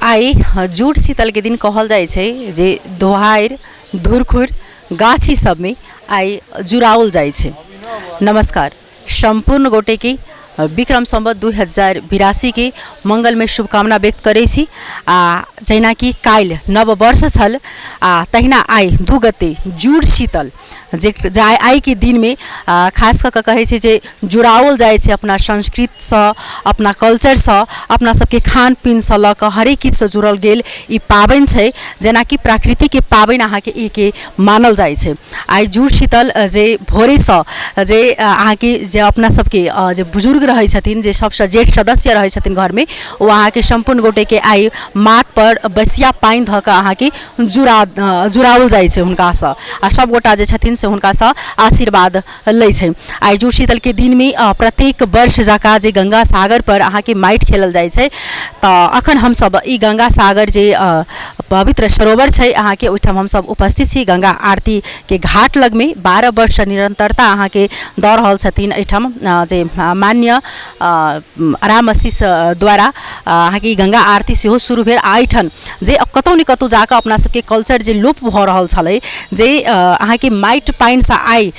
आइ जुड़ शीतलके दिन कहल जाइ छै जे दोहारि धुरखुर गाछी सबमे आइ जुड़ाओल जाइ छै। नमस्कार सम्पूर्ण गोटेके विक्रम सम्वत 2082के मङ्गलमय शुभकामना व्यक्त करै छी। आ जहिना कि काल्हि नव वर्ष छल आ तहिना आइ 2 गते जुड़ शीतल जे आइके दिनमे खास कऽ कऽ कहै छै जे जुड़ाओल जाइ छै अपना संस्कृतिसँ, अपना कल्चरसँ, अपना सबके खान पीनसँ लऽ कऽ हरेक चीजसँ जुड़ल गेल ई पाबनि छै। जेनाकि प्राकृतिकके पाबनि अहाँके एहिके मानल जाइ छै। आइ जुड़ शीतल जे भोरेसँ जे अहाँके जे अपना सबके जे बुजुर्ग रहै छथिन, जे सबसँ जेठ सदस्य रहै छथिन घरमे, ओ अहाँके सम्पूर्ण गोटेके आइ माथपर बसिया पानि धऽ कऽ अहाँके जुड़ाओल जाइ छै हुनकासँ आ सभगोटा जे छथिन से हुनकासँ आशीर्वाद लै छै। आइ जुड़ शीतलके दिनमे प्रत्येक वर्ष जकाँ जे गंगा सागरपर अहाँके माटि खेलल जाइ छै, तऽ अखन हमसभ ई गंगा सागर जे पवित्र सरोवर छै अहाँके, ओहिठाम हमसभ उपस्थित छी गंगा आरतीके घाट लगमे। 12 वर्षसँ निरन्तरता अहाँके दऽ रहल छथिन एहिठाम जे मान्य राम आशीष द्वारा अहाँके ई गंगा आरती सेहो शुरू भेल। आ एहिठाम जे कतहु ने कतहु जाकऽ अपना सबके कल्चर जे लोप भऽ रहल छलै, जे अहाँके माटि पानिसँ आइ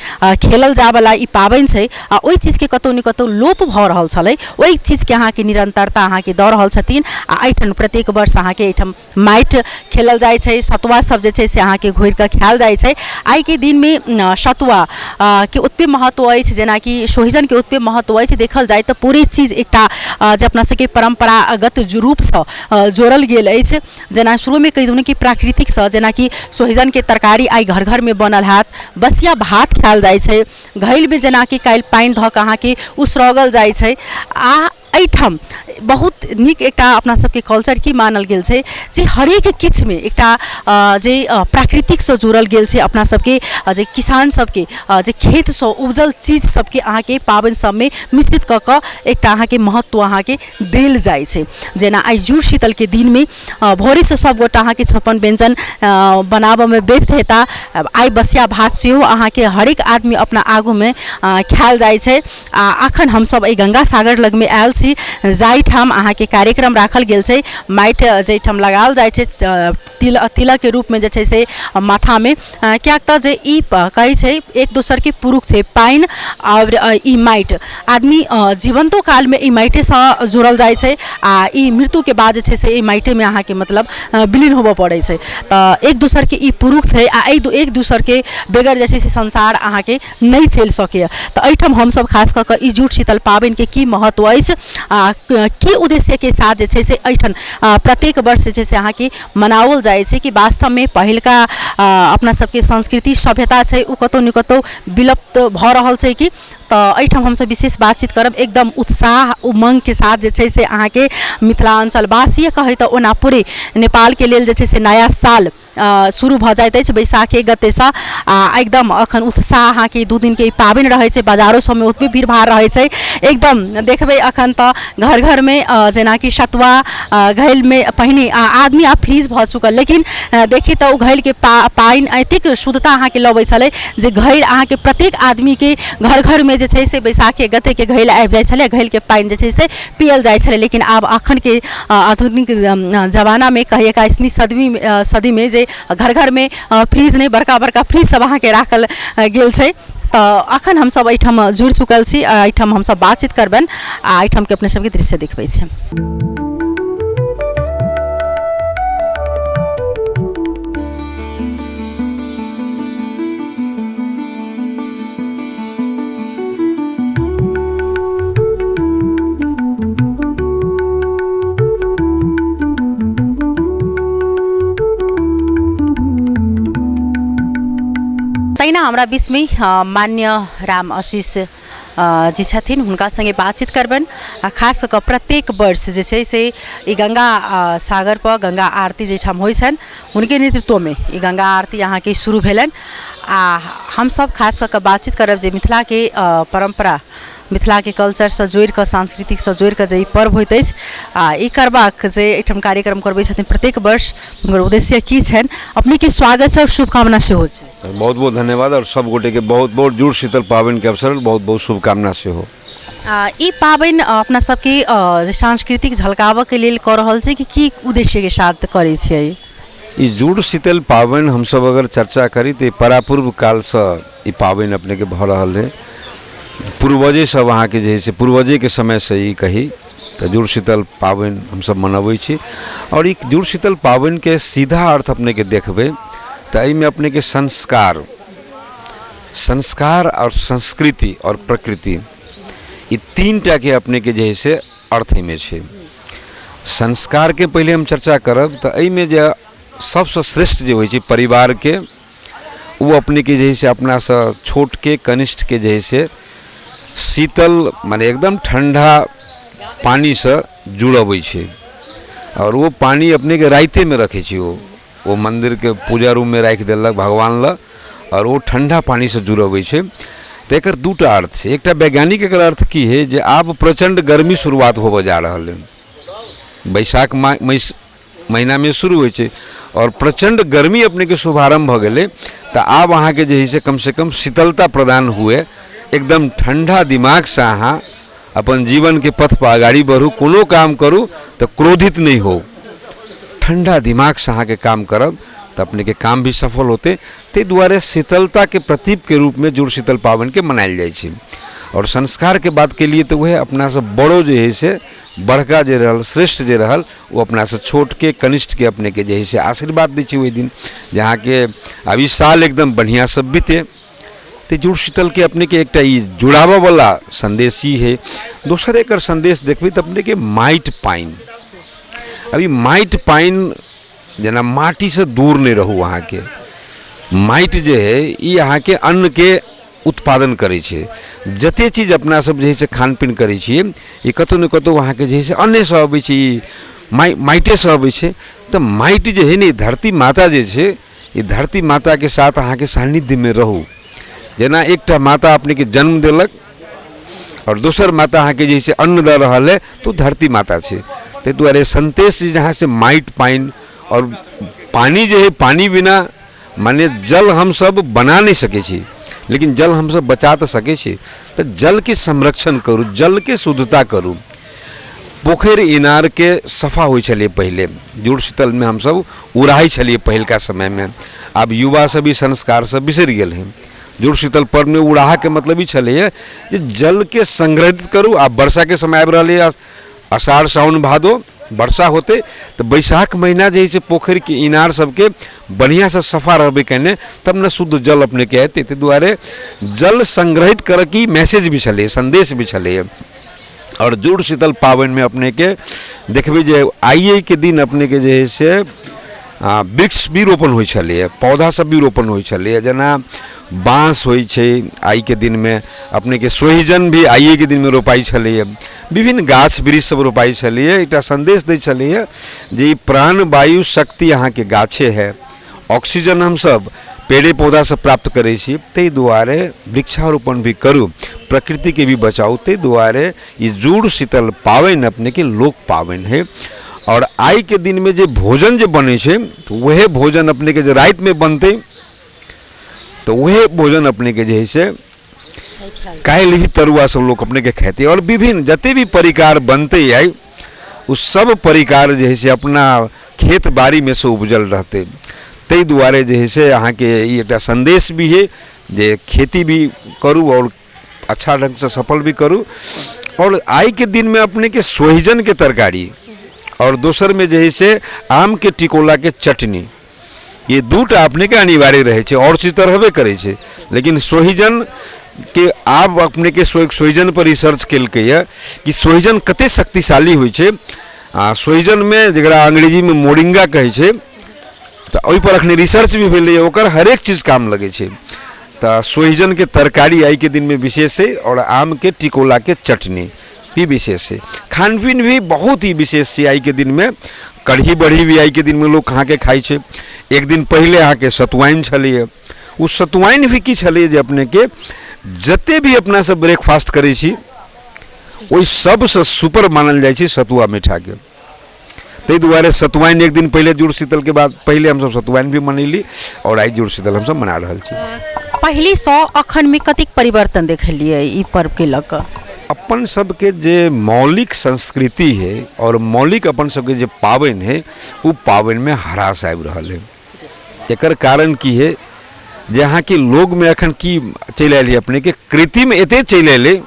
खेलल जाइवला ई पाबनि छै आ ओहि चीजके कतहु ने कतहु लोप भऽ रहल छलै, ओहि चीजके अहाँके निरन्तरता अहाँके दऽ रहल छथिन। आ एहिठाम प्रत्येक वर्ष अहाँके एहिठाम माटि खेलल जाइ छै, सतुआ सब जे छै से अहाँके घोरिकऽ खायल जाइ छै। आइके दिनमे सतुआ के ओतबे महत्व अछि जेनाकि सोहिजनके ओतबे महत्व अछि। देखल जाइ तऽ पूरे चीज एकटा जे अपना सबके परम्परागत रूपसँ जोड़ल गेल अछि। जेना शुरूमे कहि देलहुँ कि प्राकृतिकसँ जेनाकि सोहिजनके तरकारी आइ घर घरमे बनल हैत, बसिया भात खायल जाइ छै, घैलमे जेनाकि काल्हि पानि धऽ कऽ अहाँके उसरगल जाइ छै। आ एहिठाम बहुत नीक एकटा अपना सबके कल्चर की मानल गेल छै जे हरेक किछुमे एकटा जे प्राकृतिकसँ जुड़ल गेल छै। अपना सबके जे किसान सबके जे खेतसँ उपजल चीज सबके अहाँके पाबनि सबमे मिश्रित कऽ कऽ एकटा अहाँके महत्व अहाँके देल जाइ छै। जेना आइ जुड़ शीतलके दिनमे भोरेसँ सभगोटा अहाँके 56 व्यञ्जन बनाबऽमे व्यस्त हेता। आइ बसिया भात सेहो अहाँके हरेक आदमी अपना आगूमे खायल जाइ छै। आ अखन हमसभ एहि गंगा सागर लगमे आयल छी, जाहिठाम अहाँके कार्यक्रम राखल गेल छै। माटि जाहिठाम लगाओल जाइ छै तिलकके रूपमे जे छै से माथामे, किएक तऽ जे ई कहै छै एक दोसरके पुरुष छै पानि आओर ई माटि। आदमी जीवन्तो कालमे ई माटिएसँ जुड़ल जाइ छै आ ई मृत्युके बाद जे छै से ई माटिएमे अहाँके मतलब विलीन होबऽ पड़ै छै। तऽ एक दोसरके ई पुरुष छै आ एहि एक दोसरके बगैर जे छै से संसार अहाँके नहि चलि सकैए। तऽ एहिठाम हमसभ खास कऽ कऽ ई जुड़ शीतल पाबनिके की महत्व अछि आ की उद्देश्यके साथ जे छै से एहिठाम प्रत्येक वर्ष जे छै से अहाँके मनाओल जाइ छै, कि वास्तवमे पहिलका अपना सबके संस्कृति सभ्यता छै ओ कतहु ने कतहु विलुप्त भऽ रहल छै कि? तऽ एहिठाम हमसभ विशेष बातचीत करब एकदम उत्साह उमङ्गके साथ जे छै से अहाँके मिथिलाञ्चलवासीए कहै तऽ ओना पूरे नेपालके लेल जे छै से नया साल शुरू भऽ जाइत अछि बैसाख 1 गतेसँ। आ एकदम अखन उत्साह अहाँके 2 दिनके ई पाबनि रहै छै, बाजारो सबमे ओतबे भीड़ भाड़ रहै छै। एकदम देखबै अखन तऽ घर घरमे जेनाकि सतुआ घैलमे पहिने आदमी आब फ्रीज भऽ चुकल, लेकिन देखी तऽ ओ घैलके पानि एतेक शुद्धता अहाँके लबै छलै जे घैल अहाँके प्रत्येक आदमीके घर घरमे जे छै से बैसाख 1 गतेके घैल आबि जाइ छलै, घैलके पानि जे छै से पियल जाइ छलै। लेकिन आब अखनके आधुनिक जमानामे कही 21वीं सदीमे जे घर घरमे फ्रिज नहि, बड़का बड़का फ्रिज सब अहाँके राखल गेल छै। तऽ अखन हमसब एहिठाम जुड़ि चुकल छी, एहिठाम हमसब बातचीत करबनि आ एहिठामके अपने सबके दृश्य देखबै छी। तहिना हमरा बीचमे मान्य राम आशीष जी छथिन, हुनका सङ्गे बातचीत करबनि। आ खास कऽ कऽ प्रत्येक वर्ष जे छै से ई गंगा सागरपर गंगा आरती जाहिठाम होइ छनि, हुनके नेतृत्वमे ई गंगा आरती अहाँके शुरू भेलनि। आ हमसभ खास कऽ कऽ बातचीत करब जे मिथिलाके परम्परा, मिथिलाके कल्चरसँ जोड़िकऽ, सांस्कृतिकसँ जोड़िकऽ जे ई पर्व होइत अछि आ ई करबाक जे एहिठाम कार्यक्रम करबै छथिन प्रत्येक वर्ष, हुनकर उद्देश्य की छनि। अपनेके स्वागत छै आओर शुभकामना सेहो छै। बहुत बहुत धन्यवाद आओर सब गोटेके बहुत बहुत जुड़ शीतल पाबनिके अवसर बहुत बहुत शुभकामना सेहो। ई पाबनि अपना सबके जे सांस्कृतिक झलकाबऽके लेल कऽ रहल छै कि की उद्देश्यके साथ करै छियै? ई जुड़ शीतल पाबनि हमसब अगर चर्चा करी तऽ परापूर्व कालसँ ई पाबनि अपनेके भऽ रहल है। पूर्वजे सब अहाँके जे है से पूर्वजेके समयसँ ई कही तऽ जुड़ शीतल पाबनि हमसब मनबै छी। आओर ई जुड़ शीतल पाबनिके सीधा अर्थ अपनेके देखबै तऽ एहिमे अपनेके संस्कार, संस्कार आओर संस्कृति आओर प्रकृति, ई तीन टाके अपनेके जे है से अर्थ एहिमे छै। संस्कारके पहिले हम चर्चा करब तऽ एहिमे जे सबसँ श्रेष्ठ जे होइ छै परिवारके, ओ अपनेके जे है से अपनासँ छोटके कनिष्ठके जे है से शीतल मने एकदम ठण्डा पानिसँ जुड़बै छै। आओर ओ पानि अपनेके रातिमे रखै छै, ओ मन्दिरके पूजा रूममे राखि देलक भगवान लग, आओर ओ ठण्डा पानिसँ जुड़बै छै। तऽ एकर दूटा अर्थ छै। एकटा वैज्ञानिक एकर अर्थ की हइ जे आब प्रचण्ड गर्मी शुरुआत होबऽ जा रहल हइ, बैसाख महीनामे शुरू होइ छै आओर प्रचण्ड गर्मी अपनेके शुभारम्भ भऽ गेलै। तऽ आब अहाँके जे हइ से कमसँ कम शीतलता प्रदान हुए, एकदम ठण्डा दिमागसँ अहाँ अपन जीवनके पथपर अगाड़ी बढ़ू, कोनो काम करू तऽ क्रोधित नहि होउ, ठण्डा दिमागसँ अहाँके काम करब तऽ अपनेके काम भी सफल होतै। ताहि दुआरे शीतलताके प्रतीकके रूपमे जुड़ शीतल पाबनिके मनायल जाइ छै। आओर संस्कारके बात केलियै तऽ वएह अपनासँ बड़ो जे हइ से बड़का जे रहल, श्रेष्ठ जे रहल, ओ अपनासँ छोटके कनिष्ठके अपनेके जे हइ से आशीर्वाद दै छै ओहि दिन जे अहाँके आब ई साल एकदम बढ़िआँसँ बीते। तऽ जुड़ शीतलके अपनेके एकटा ई जुड़ाबऽवला सन्देश ई हइ। दोसर एकर सन्देश देखबै तऽ अपनेके माटि पानि, अभी माटि पानि जेना माटिसँ दूर नहि रहू। अहाँके माटि जे हइ ई अहाँके अन्नके उत्पादन करै छै। जते चीज अपना सब जे हइ से खान पीन करै छियै, ई कतहु ने कतहु अहाँके जे हइ से अन्नेसँ अबै छै, ई माटिएसँ अबै छै। तऽ माटि जे हइ ने, धरती माता जे छै, ई धरती माताके साथ अहाँके सान्निध्यमे रहू। जेना एकटा माता अपनेके जन्म देलक आओर दोसर माता अहाँके जे से अन्न दऽ रहल है, तऽ ओ धरती माता छै। ताहि दुआरे सन्देश जे जहाँ से माटि पानि, आओर पानि जे है, पानि बिना माने जल हमसब बना नहि सकै छी, लेकिन जल हमसब बचा तऽ सकै छी। तऽ जलके संरक्षण करू, जलके शुद्धता करू। पोखरि इनारके सफा होइ छलै पहिले, जुड़ शीतलमे हमसब उड़ाहै छलियै पहिलका समयमे। आब युवा सब ई संस्कार सब बिसरि गेल हँ। जुड़ शीतल पर्वमे उड़ाहके मतलब ई छलैए जे जलके संग्रहित करू। आब वर्षाके समय आबि रहलैए, आषाढ़ साओन भादो वर्षा होतै तऽ बैसाख महीना जे हइ से पोखरिके इनार सबके बढ़िआँसँ सफा रहबै कयने, तब ने शुद्ध जल अपनेके एतै। ताहि दुआरे जल संग्रहित करऽके ई मैसेज भी छलैए, सन्देश भी छलैए। आओर जुड़ शीतल पाबनिमे अपनेके देखबै जे आइएके दिन अपनेके जे हइ से वृक्ष भी रोपण होइ छलैए, पौधा सब भी रोपण होइ छलैए। जेना बाँस होइ छै आइके दिनमे, अपनेके सोहिजन भी आइएके दिनमे रोपाइ छलैए, विभिन्न गाछ वृक्ष सब रोपाइ छलैए। एकटा सन्देश दै छलैए जे ई प्राण वायु शक्ति अहाँके गाछे है, ऑक्सीजन हमसब पेड़े पौधासँ प्राप्त करै छी, ताहि दुआरे वृक्षारोपण भी करू, प्रकृतिके भी बचाउ। ताहि दुआरे ई जुड़ शीतल पाबनि अपनेके लोक पाबनि है। आओर आइके दिनमे जे भोजन जे बनै छै, तऽ वएह भोजन अपनेके जे रातिमे बनतै, तऽ वएह भोजन अपनेके जे हइ से काल्हि भी तरुआ सब लोक अपनेके खेतै। आओर विभिन्न जते भी परिकार बनतै आइ, ओ सब परिकार जे हइ से अपना खेत बाड़ीमे से उपजल रहतै। ताहि दुआरे जे हइ से अहाँके ई एकटा सन्देश भी हइ जे खेती भी करू आओर अच्छा ढङ्गसँ सफल भी करू। आओर आइके दिनमे अपनेके सोहिजनके तरकारी आओर दोसरमे जे हइ से आमके टिकोलाके चटनी, ये दूटा अपनेके अनिवार्य रहै छै। आओर चीज तऽ रहबे करै छै, लेकिन सोहिजनके आब अपनेके सोहिजनपर रिसर्च केलकैए कि सोहिजन कते शक्तिशाली होइ छै। आ सोहिजनमे जकरा अंग्रेजीमे मोरिंगा कहै छै, तऽ ओहिपर अखन रिसर्च भी भेलैए, ओकर हरेक चीज काम लगै छै। तऽ सोहिजनके तरकारी आइके दिनमे विशेष छै आओर आमके टिकोलाके चटनी भी विशेष छै। खान पीन भी बहुत ही विशेष छै आइके दिनमे। कढ़ी बड़ी भी आइके दिनमे लोक अहाँके खाइ छै। एक दिन पहिले अहाँके सतुआइन छलैए, ओ सतुआइन भी की छलैए जे अपनेके जते भी अपना सब ब्रेकफास्ट करै छी, ओहि सबसँ सुपर मानल जाइ छै सतुआ मीठाके। ताहि दुआरे सतुआइन एक दिन पहिले, जुड़ शीतलके बाद पहिले हमसब सतुआइन भी मनैली आओर आइ जुड़ शीतल हमसब मना रहल छी। पहिलेसँ अखनमे कतेक परिवर्तन देखलियै ई पर्वके लऽ कऽ? अपन सबके जे मौलिक संस्कृति है आओर मौलिक अपन सबके जे पाबनि है, ओ पाबनिमे ह्रास आबि रहल है। एकर कारण की है जे अहाँके लोगमे एखन की चलि आयल है, अपनेके कृत्रिम एते चलि अयलै,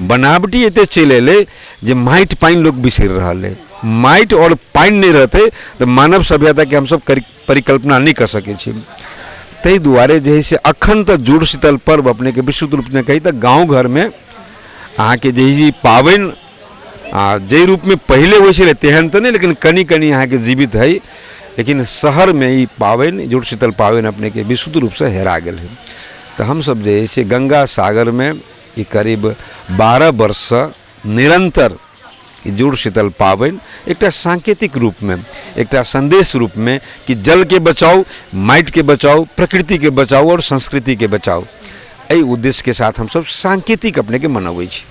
बनावटी एते चलि अयलै जे माटि पानि लोक बिसरि रहल है। माटि आओर पानि नहि रहतै तऽ मानव सभ्यताके हमसब परिकल्पना नहि कऽ सकै छी। ताहि दुआरे जे है से अखन तऽ जुड़ शीतल पर्व अपनेके विशुद्ध रूपमे कही तऽ गाँव घरमे अहाँके जे है पाबनि आ जाहि रूपमे पहिले होइ छलै तेहन तऽ नहि, लेकिन कनि कनि अहाँके जीवित हइ। लेकिन शहरमे ई पाबनि जुड़ शीतल पाबनि अपनेके विशुद्ध रूपसँ हेरा गेल हइ। तऽ हमसब जे है से गंगा सागरमे ई करीब 12 वर्षसँ निरन्तर ई जुड़ शीतल पाबनि एकटा सांकेतिक रूपमे, एकटा सन्देश रूपमे कि जलके बचाउ, माटिके बचाउ, प्रकृतिके बचाउ आओर संस्कृतिके बचाउ, एहि उद्देश्यके साथ हमसब सांकेतिक अपनेके मनबै छी।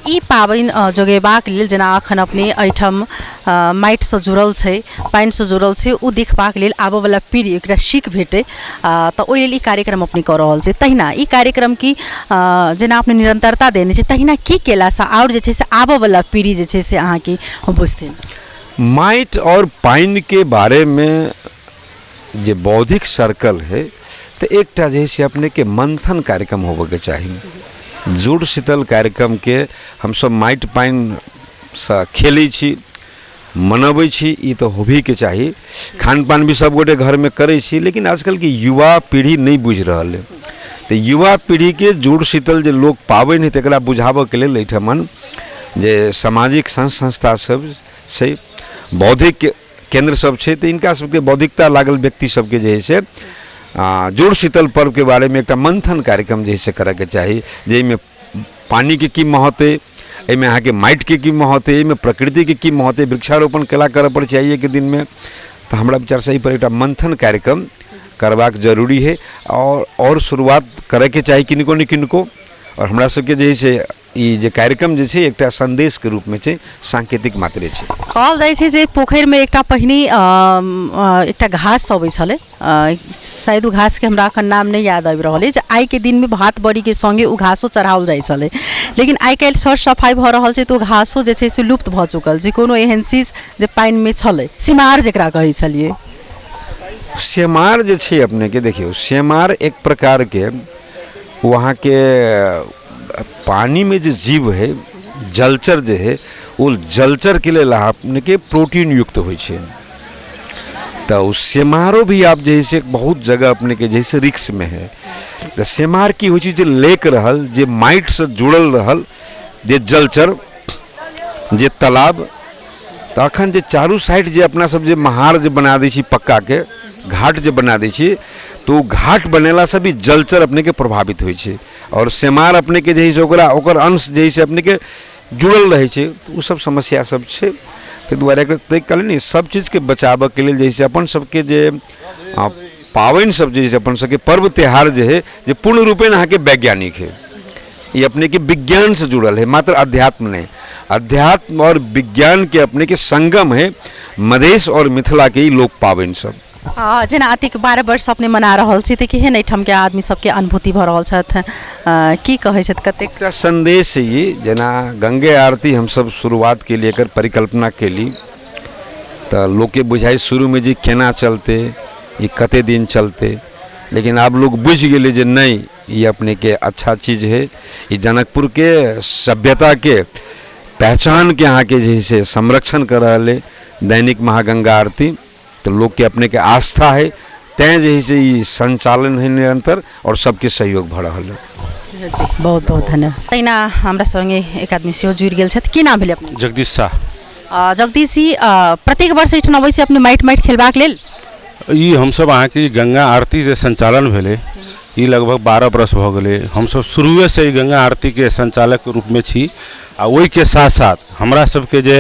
ई पाबनि जोगेबाक लेल जेना अखन अपने एहिठाम माटिसँ जुड़ल छै, पानिसँ जुड़ल छै, ओ देखबाक लेल आबऽवला पीढ़ी एकरा सीख भेटै, तऽ ओहि लेल ई कार्यक्रम अपने कऽ रहल छै। तहिना ई कार्यक्रम की जेना अपने निरन्तरता देने छै, तहिना की केलासँ आओर जे छै से आबऽवला पीढ़ी जे छै से अहाँके बुझथिन? माटि आओर पानिके बारेमे जे बौद्धिक सर्कल है तऽ एकटा जे है से अपनेके मन्थन कार्यक्रम होबऽके चाही। जुड़ शीतल कार्यक्रमके हमसब माटि पानिसँ खेलै छी, मनबै छी, ई तऽ होबहीके चाही। खान पान भी सबगोटे घरमे करै छी, लेकिन आजकलके युवा पीढ़ी नहि बुझि रहल है। तऽ युवा पीढ़ीके जुड़ शीतल जे लोक पाबनि है तकरा बुझाबऽके लेल एहिठमन जे सामाजिक संस्था सब छै, बौद्धिक केन्द्र सब छै, तऽ हिनका सबके बौद्धिकता लागल व्यक्ति सबके जे है से जुड़ शीतल पर्वके बारेमे एकटा मन्थन कार्यक्रम जे है से करऽके चाही, जाहिमे पानिके की महत्व अइ, एहिमे अहाँके माटिके की महत्व अइ, एहिमे प्रकृतिके की महत्व अइ, वृक्षारोपण केना करऽ पड़ै छै आइएके दिनमे। तऽ हमरा विचारसँ एहिपर एकटा मन्थन कार्यक्रम करबाक जरूरी हइ आओर शुरुआत करैके चाही किनको ने किनको। आओर हमरा सबके जे है से ई जे कार्यक्रम जे छै एकटा सन्देशके रूपमे छै, सांकेतिक मात्रे छै। कहल जाइ छै जे पोखरिमे एकटा पहिने एकटा घास अबै छलै, शायद ओ घासके हमरा एखन नाम नहि याद आबि रहल अछि, आइके दिनमे भात बड़ीके सङ्गे ओ घासो चढ़ाओल जाइ छलै। लेकिन आइ काल्हि सर सफाइ भऽ रहल छै तऽ ओ घासो जे छै से लुप्त भऽ चुकल छै। कोनो एहन चीज जे पानिमे छलै, सिमार जकरा कहै छलियै। सेमार जे छै अपनेके देखियौ, सेमार एक प्रकारके ओ अहाँके पानिमे जे जीव है, जलचर जे है, ओ जलचरके लेल अहाँ अपनेके प्रोटीन युक्त होइ छै। तऽ ओ सेमारो भी आब जे है से बहुत जगह अपनेके जे है से रिक्समे है। तऽ सेमार की होइ छै, जे लेक रहल, जे माटिसँ जुड़ल रहल, जे जलचर, जे तालाब, तऽ अखन जे चारू साइड जे अपना सब जे महार जे बना दै छी, पक्काके घाट जे बना दै छी, तऽ ओ घाट बनेलासँ भी जलचर अपनेके प्रभावित होइ छै आओर सेमार अपनेके जे है से ओकरा ओकर अंश जे है से अपनेके जुड़ल रहै छै। तऽ ओ सब समस्या सब छै। ताहि दुआरे ताहि कहलियै ने, सब चीजके बचाबऽके लेल जे है से अपन सबके जे पाबनि सब जे है से अपन सबके पर्व त्योहार जे है जे पूर्ण रूपेण अहाँके वैज्ञानिक है, ई अपनेके विज्ञानसँ जुड़ल है, मात्र अध्यात्म नहि। अध्यात्म आओर विज्ञानके अपनेके संगम है मधेश आओर मिथिलाके ई लोक पाबनि सब। जेना अतिक 12 वर्ष अपने मना रहल छी, तऽ केहन एहिठामके आदमी सबके अनुभूति भऽ रहल छथि, की कहै छथि कतेक? एकटा सन्देश ई, जेना गंगे आरती हमसब शुरुआत केली, एकर परिकल्पना केली, तऽ लोकके बुझाइ शुरूमे जे केना चलतै, ई कते दिन चलतै, लेकिन आब लोक बुझि गेलै जे नहि, ई अपनेके अच्छा चीज है, ई जनकपुरके सभ्यताके पहचानके अहाँके जे है से संरक्षण कऽ रहल है दैनिक महागंगा आरती। तऽ लोकके अपनेके आस्था है, तैँ जे है से ई सञ्चालन है निरन्तर आओर सबके सहयोग भऽ रहल है। जी, बहुत बहुत धन्यवाद। तहिना हमरा सङ्गे एक आदमी सेहो जुड़ि गेल छथि। की नाम भेलै अपने? जगदीश शाह। जगदीश जी, प्रत्येक वर्ष एहिठाम अबै छी अपने माटि माटि खेलबाक लेल? ई हमसब अहाँके गंगा आरती जे सञ्चालन भेलै ई लगभग 12 बरस भऽ गेलै। हमसब शुरुएसँ ई गंगा आरतीके सञ्चालकके रूपमे छी आ ओहिके साथ साथ हमरा सबके जे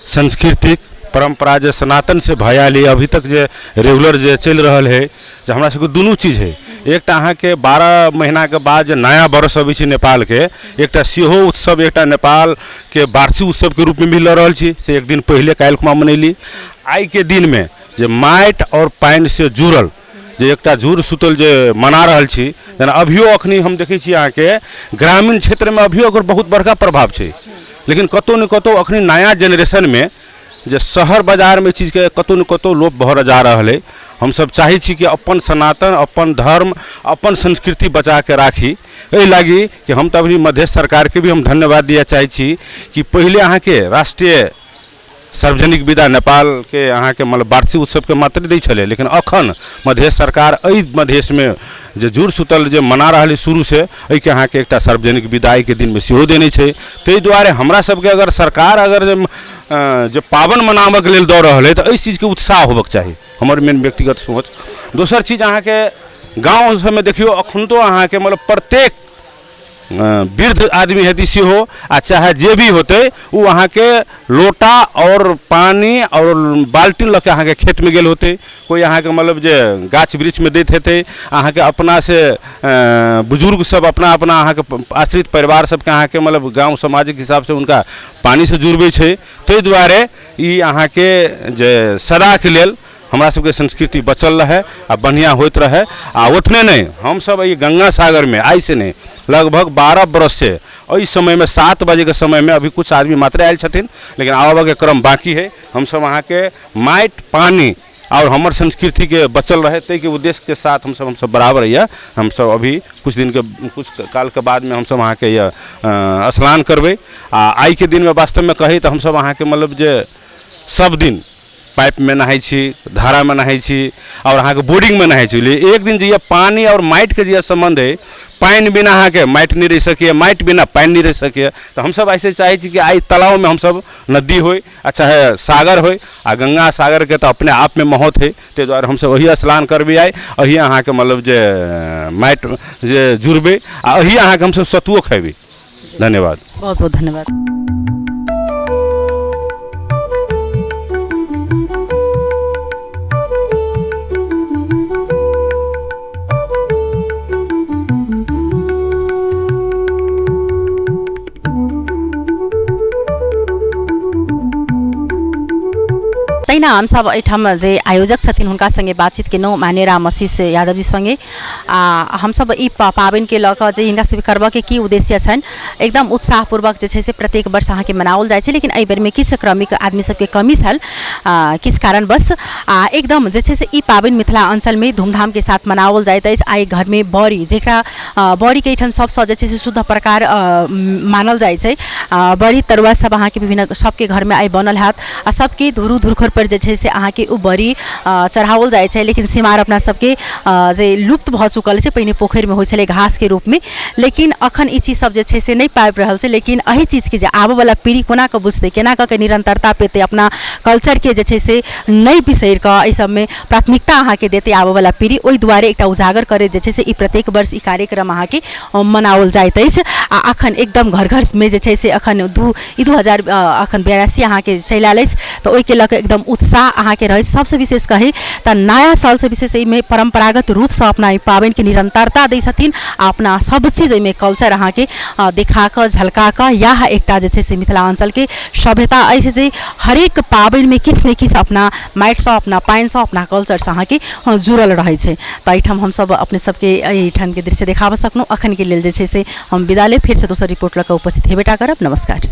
सांस्कृतिक परम्परा जे सनातनसँ भऽ आयल अइ, अभी तक जे रेगुलर जे चलि रहल हइ, जे हमरा सबके दुनू चीज हइ। एकटा अहाँके 12 महीनाके बाद जे नया बरस अबै छै नेपालके, एकटा सेहो उत्सव, एकटा नेपालके वार्षिक उत्सवके रूपमे भी लऽ रहल छी, से एक दिन पहिले काल्हि खुमा मनैली। आइके दिनमे जे माटि आओर पानिसँ जुड़ल जे एकटा जुड़ सुतल जे मना रहल छी। जेना अभियो अखनी हम देखै छी अहाँके ग्रामीण क्षेत्रमे अभियो ओकर बहुत बड़का प्रभाव छै, लेकिन कतहु ने कतहु अखनी नया जेनरेशनमे जे शहर बाजारमे चीजके कतहु ने कतहु लोप भऽ जा रहल अइ। हमसब चाहै छी कि अपन सनातन, अपन धर्म, अपन संस्कृति बचाके राखी। एहि लागी कि हम तऽ अभी मधेश सरकारके भी हम धन्यवाद दिअ चाहै छी कि पहिले अहाँके राष्ट्रीय सार्वजनिक विदा नेपालके अहाँके मतलब वार्षिक उत्सवके मात्र दै छलै, लेकिन अखन मधेश सरकार एहि मधेशमे जे जुड़ सुतल जे मना रहल अइ शुरूसँ, एहिके अहाँके एकटा सार्वजनिक विदाइके दिनमे सेहो देने छै। ताहि दुआरे हमरा सबके अगर सरकार अगर जे पाबनि मनाबऽके लेल दऽ रहल अइ तऽ एहि चीजके उत्साह होबऽके चाही, हमर मेन व्यक्तिगत सोच। दोसर चीज अहाँके गाँव सबमे देखियौ अखनतो अहाँके मतलब प्रत्येक वृद्ध आदमी हेतै सेहो आ चाहे जे भी होतै, ओ अहाँके लोटा आओर पानि आओर बाल्टीन लऽ के अहाँके खेतमे गेल होतै, कोइ अहाँके मतलब जे गाछ वृक्षमे दैत हेतै। अहाँके अपनासँ बुजुर्ग सब अपना अपना अहाँके आश्रित परिवार सबके अहाँके मतलब गाँव समाजके हिसाबसँ हुनका पानिसँ जुड़बै छै। ताहि दुआरे ई अहाँके जे सदाके लेल हमरा सबके संस्कृति बचल रहै आ बढ़िआँ होइत रहै। आ ओतने नहि, हमसब एहि गंगा सागरमे आइसँ नहि, लगभग 12 बरससँ एहि समयमे 7 बजेके समयमे, अभी किछु आदमी मात्र आयल छथिन लेकिन आबऽके क्रम बाँकी हइ, हमसब अहाँके माटि पानि आओर हमर संस्कृतिके बचल रहै ताहिके उद्देश्यके साथ हमसब बराबर यऽ। हमसब अभी किछु दिनके किछु कालके बादमे हमसब अहाँके यऽ स्नान करबै। आ आइके दिनमे वास्तवमे कही तऽ हमसब अहाँके मतलब जे सब दिन पाइपमे नहाइ छी, धारामे नहाइ छी आओर अहाँके बोर्डिंगमे नहाइ छी, लेकिन एक दिन जहिया पानि आओर माटिके जहिया सम्बन्ध अइ, पानि बिना अहाँके माटि नहि रहि सकैए, माटि बिना पानि नहि रहि सकैए। तऽ हमसब ऐसे चाहै छी कि आइ तालाबमे हमसब नदी होइ आ चाहे सागर होइ, आ गंगा सागरके तऽ अपने आपमे महत्व हइ, ताहि दुआरे हमसब ओही स्नान करबै आइ, एही अहाँके मतलब जे माटि जे जुड़बै आ एही अहाँके हमसब सतुओ खेबै। धन्यवाद। बहुत बहुत धन्यवाद। तहिना हमसब एहिठाम जे आयोजक छथिन हुनका सङ्गे बातचीत केलहुँ, माननीय राम आशीष यादव जी सङ्गे। आ हमसब ई पाबनिके लऽ कऽ जे हिनका सबके करबऽके की उद्देश्य छनि, एकदम उत्साहपूर्वक जे छै से प्रत्येक वर्ष अहाँके मनाओल जाइ छै, लेकिन एहि बेरमे किछु क्रमिक आदमी सबके कमी छल किछु कारणवश। आ एकदम जे छै से ई पाबनि मिथिला अञ्चलमे धूमधामके साथ मनाओल जाइत अछि। आइ घरमे बड़ी, जकरा बड़ीके एहिठाम सबसँ जे छै से शुद्ध प्रकार मानल जाइ छै, बड़ी तरुआ सब अहाँके विभिन्न सबके घरमे आइ बनल हैत आ सबके धुरु धुरखुरपर जे छै से अहाँके ओ बड़ी चढ़ाओल जाइ छै। लेकिन सिमार अपना सबके जे लुप्त भऽ चुकल छै, पहिने पोखरिमे होइ छलै घासके रूपमे, लेकिन अखन ई चीज सब जे छै से नहि पाबि रहल छै। लेकिन एहि चीजके जे आबऽवला पीढ़ी कोना कऽ बुझतै, केना कऽ के निरन्तरता पेतै, अपना कल्चरके जे छै से नहि बिसरि कऽ एहि सबमे प्राथमिकता अहाँके देतै आबऽवला पीढ़ी, ओहि दुआरे एकटा उजागर करैत जे छै से ई प्रत्येक वर्ष ई कार्यक्रम अहाँके मनाओल जाइत अछि। आ अखन एकदम घर घरमे जे छै से अखन ई 2000 अखन 82 अहाँके चलि आयल अछि, तऽ ओहिके लऽ कऽ एकदम उत्साह अहाँके रहै। सबसँ विशेष कही तऽ नया सालसँ विशेष एहिमे परम्परागत रूपसँ अपना एहि पाबनिके निरन्तरता दै छथिन आ अपना सब चीज एहिमे कल्चर अहाँके देखा कऽ झलका कऽ इएह एकटा जे छै से मिथिलाञ्चलके सभ्यता अछि जे हरेक पाबनिमे किछु ने किछु अपना माटिसँ, अपना पानिसँ, अपना कल्चरसँ अहाँके जुड़ल रहै छै। तऽ एहिठाम हमसब अपने सबके एहिठामके दृश्य देखाबऽ सकलहुँ। अखनके लेल जे छै से हम विदा लेब, फेरसँ दोसर रिपोर्ट लऽ कऽ उपस्थित हेबे टा करब। नमस्कार।